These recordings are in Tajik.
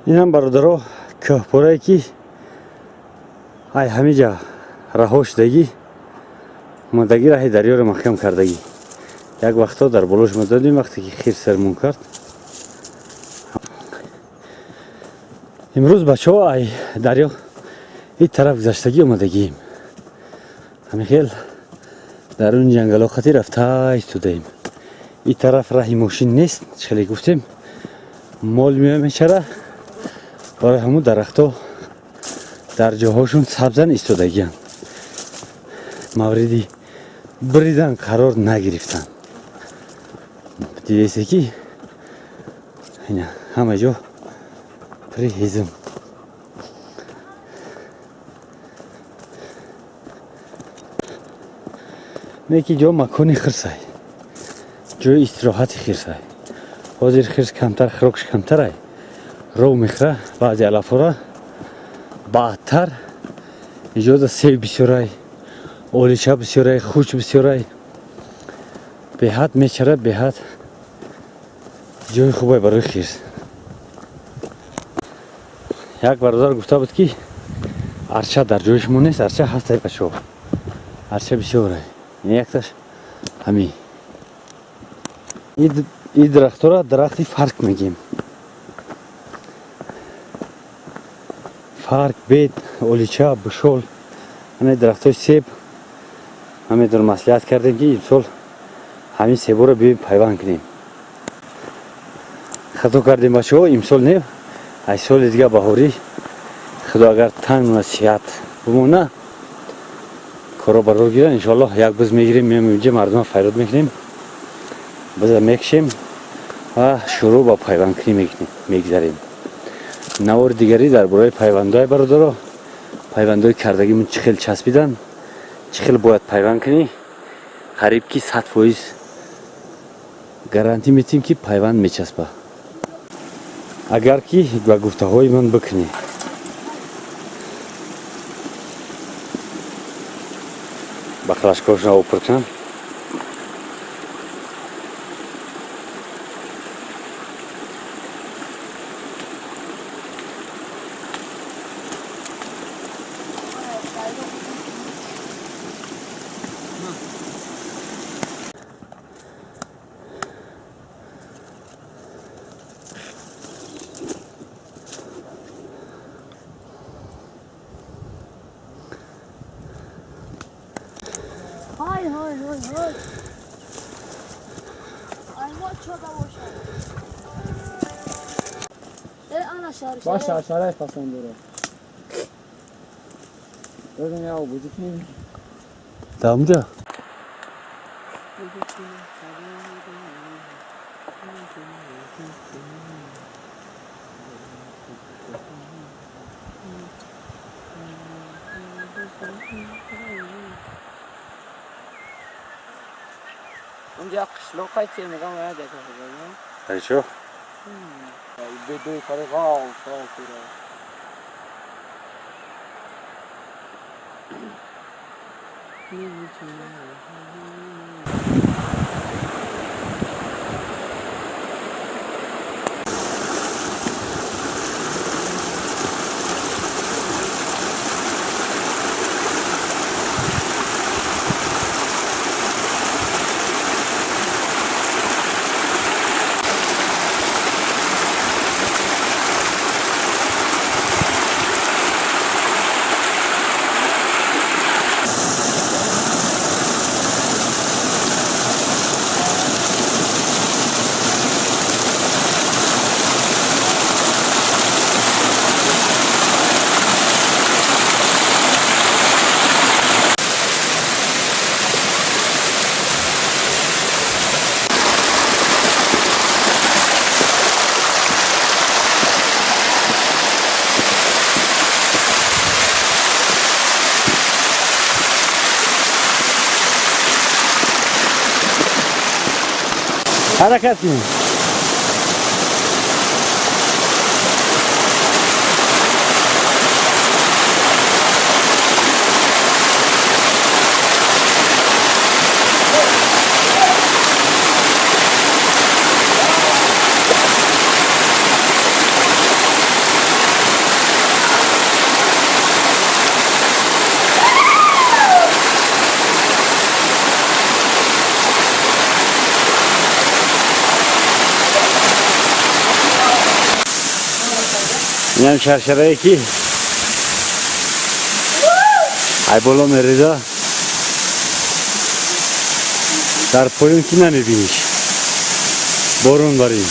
Инам бародаро кӯҳпорае ки ай ҳамиҷа раҳо шудагӣ, омадагӣ раҳи дарёро маҳкам кардагӣ. Як вақто дар болош мадодим, вақте ки хир сармон кард. Имрӯз бачаҳо ай дарё ин тараф гузаштагӣ омадагием. Ҳамин хел дар он ҷангалҳо қати рафта истодаем. Ин тараф раҳи мошин нест, хеле гуфтем, мол меоя мечара. Барои ҳамун дарахтҳо дар ҷоҳошон сабзан истодагианд, мавриди бридан қарор нагирифтанд. Дидесе ки ҳама ҷо пури ҳезум. Неки ҷо макони хирсай, ҷои истироҳати хирсай. Ҳозир хирс камтар, хирокш камтарай, ров мехӯра баъзе алафҳоро баъдтар. Иҷода сев бисёрай, олича бисёрай, хуч бисёрай, беҳад мечара, беҳад ҷои хубай барои хирс. Як бародар гуфта буд ки арча дар ҷои шумо нест. Арча ҳастай бачаҳо, арча бисёрай. Ин якташ ҳамин и дарахтора дарахти фарк мегем. Фарк, бед, олича, бушол, ҳамин дарахтҳои себ. Ҳамин маслиҳат кардем ки имсол ҳамин себоро биёем пайванд кунем. Хато кардем бачаҳо, имсол не, ай соли дига баҳорӣ, худо агар тан насиҳат бимона, коро барор гиран, иншоаллоҳ як буз мегирем, меоем инҷа, мардума файрод мекунем, биза мекушем ва шурӯъ ба пайвандкунӣ мегзарем. Навори дигарӣ дар бораи пайвандҳои бародаро, пайвандҳои кардагимон чӣ хел часпидан, чӣ хел бояд пайванд кунӣ. Қариб ки 100% гарантӣ метиҳем ки пайванд мечаспа, агар ки ба гуфтаҳои ман бикунӣ. Бақлашкошона опур кунам. Ҳай ҳай ҳай ҳай. Ай мо чода бошад. Э ана шар. Ба шаршарай фасон дора. Бибин я обузи кунем. Дамҷа. Унҷа қишлоқай че мегам вая дека худо. Айчо? Бедои кари ғав сав кура. Ҳаракат кунем. Инам шаршарае ки ай боло мереза, дар поён ки намебиниш, борон барин.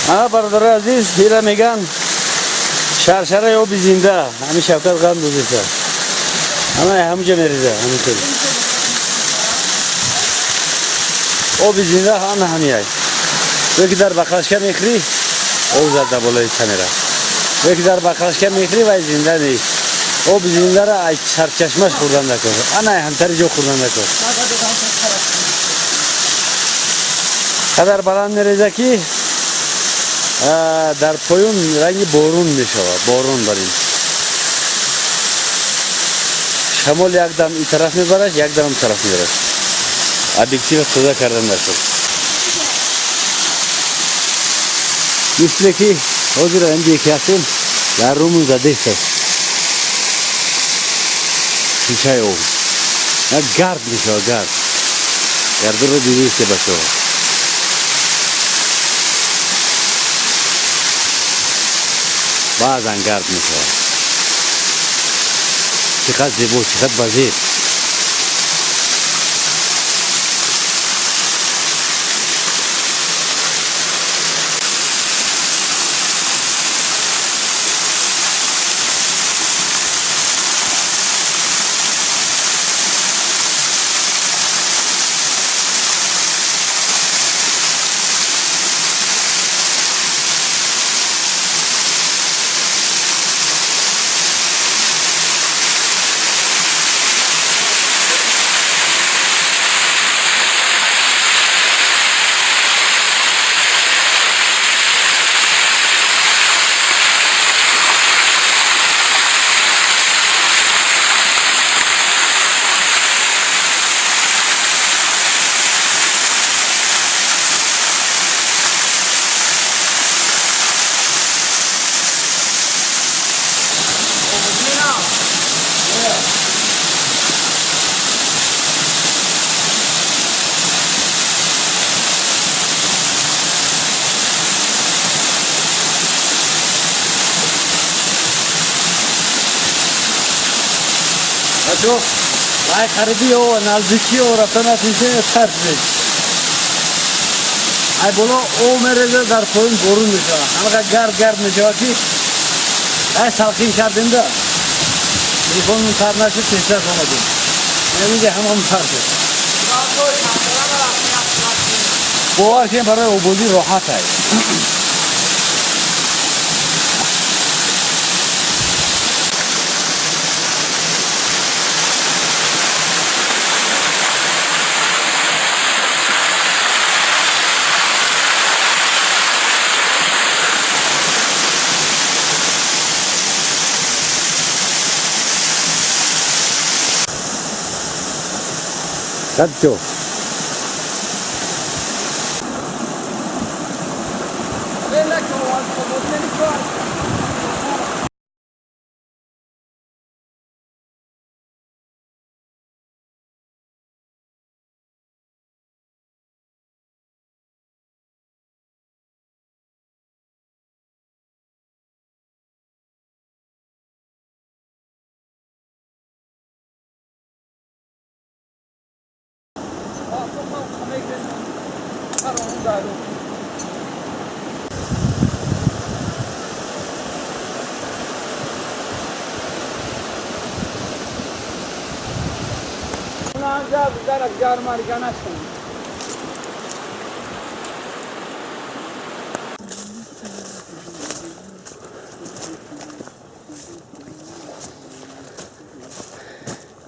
Ана бародарои азиз, ира меган шаршараи оби зинда, ҳами Шавкат қанд дузиса. Ана ҳамуҷа мереза, ҳамин хел. Оби зинда ана ҳамияй. Веки дар бақалашка мехӯрӣ, об зада болои камера. Веки дар бақалашка мехӯрӣ, вай зинда нест. Оби зиндара ай сарчашмаш хӯрдан накор. Ана ҳамтари ҷо хӯрдан накор. Қадар баланд мереза ки дар поён ранги борон мешавад, борон барин. Шамол якдам ин тараф мебарад, якдам он тараф мебарад. Объектива тоза кардан нашуд. Мисле ки ҳозир инҷе ки ҳастем, дар румун задест аст. Шишаи об. Як гард мешавад, гард. Гардро дидисте бачаҳо. Баъзан гард мешавад. Чӣ қадр зебо, чӣ қадр вазир. Бачо, вай хариди ё наздики ё рафта натишем тарсид. Ай боло об мереза, дар поён борун мешавад. Ҳамақа гард гард мешавад, ки ай салқин кардем да. Телефонмон тар нашуд, тезтар омадем. Инҷа ҳамаон тар шуд. Бовар кунем, барои обозӣ роҳат ай. Кадҷо.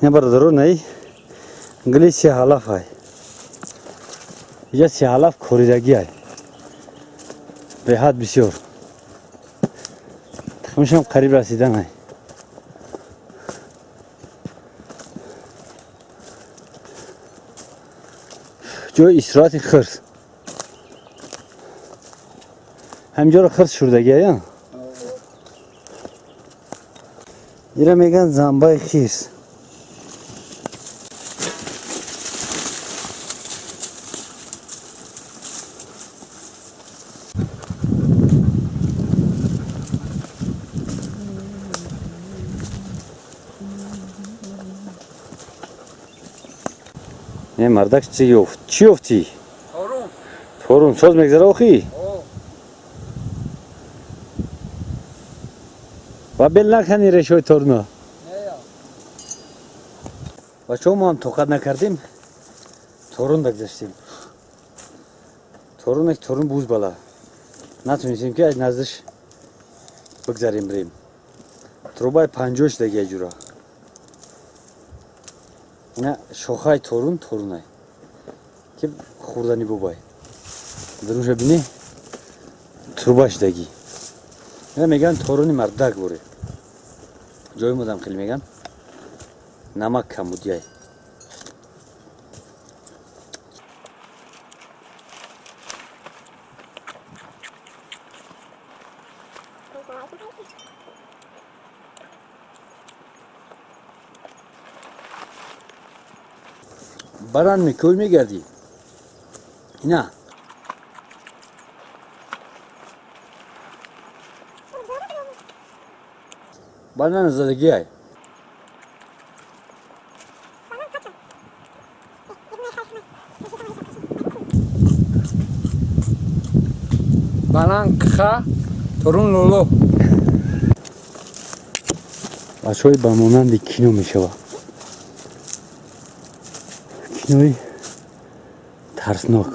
Не, бародаро, наи гили сиҳалаф ай. Иҷа сиҳалаф коридагӣ ай. Беҳад бисёр. Тухмишам қариб расидан ай. Ҷои истироҳати хирс. Ҳаминҷоро хирс шурдагӣ ай. Ира меган замбаи хирс. Не, мардак чӣ ёфт? Чӣ ёфтӣ? Торун. Торун соз мегзара охи? Ва бел накани решои торуна. Бачаҳо, мо ҳам тоқат накардем, торун дагзаштем. Торунак торун буз бала. Натунистем, ки аз наздиш бигзарем, бирем. Трубаи 50 шудаги ҷура. Ина шохаи торун торунай. Ки хӯрдани бобай. Дарунша бинӣ, труба шудагӣ. Ина мегӯянд торуни мардак боре. Ҷои модам хеле мегӯянд. Намак камбудияй. Баран мекӯй мегардӣ. Ина. Банан задагӣ ай. Балан кха, торун лоло. Бачаҳои, ба монанди кино мешавад. Кинои тарснок.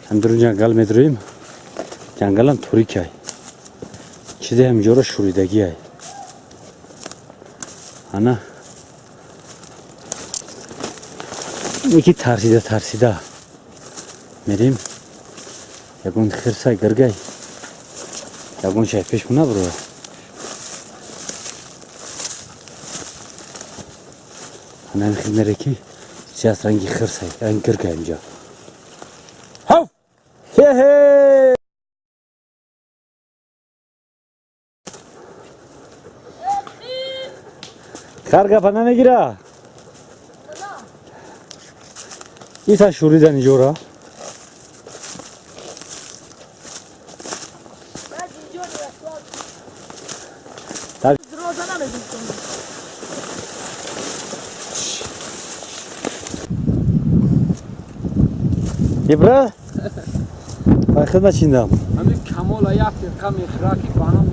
Ҳамдурун ҷангал медроем. Ҷангалам торикай. Чизе ҳаминҷоро шӯридагиай. Ана яки тарсида тарсида мерем. Ягон хирсай, гиргай, ягон шай пешмон набурад. Ана хел мере, ки чи аст, ранги хирсай, ранги гиргай инҷо. Ҳав! Хе-хе! Хар гапа намегира. Ита шуридан иҷора. Баъд инҷо нигоҳ. Так. Роза намедонистам. Ибра? Ай хидмат чиндам. Ҳамин Камола як дақиқа мехӯра, ки ба нам